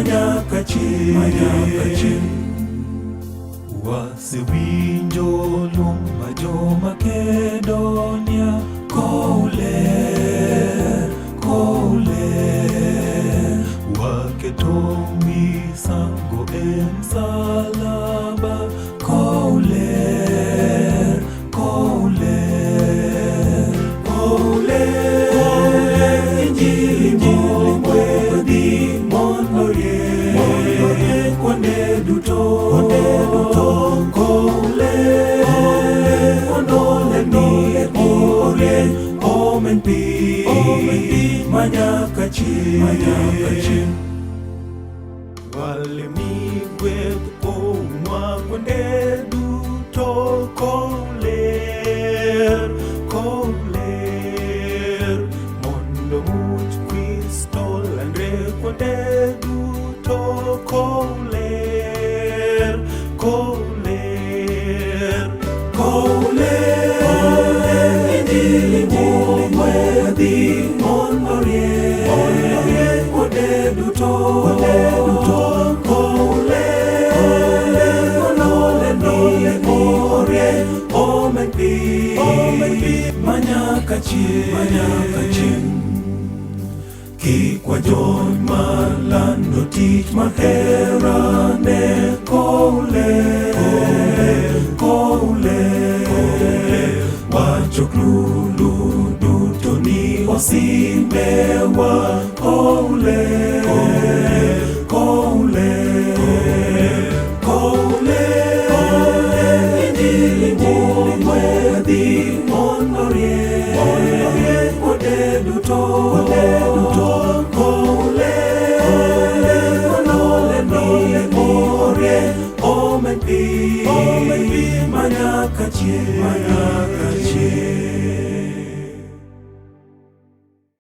manyaka chieng', manyaka chieng'. Wasewinjo luong ma jo Makedonia kow ler, kow ler. Waketo misango e msalaba kow ler, kow ler. Kow ler, Injili mogwedhi mondo orieny kuonde duto, kuonde duto. Kow ler, mondo lerni orieny, omeny piny manyaka chieng', manyaka chieng'. Walemi gweth oumwa kuonde duto kow ler, kow ler. Mondo much Kristo landre kuonde duto kow ler, kow ler. Kow ler, Injili mogwedhi mondo orieny kuonde duto, kuonde duto. Kow ler, mondo lerni orieny, omeny piny manyaka chieng', manyaka chieng'. Kik wajony mar lando tich mar herane kow ler, kow ler. Wachok lulu duto ni osimewa kow ler, kow ler. Kow ler, Injili mogwedhi mondo orieny kuonde duto, kuonde duto. Kow ler, mondo lerni orieny, omeny piny manyaka chieng', manyaka chieng'.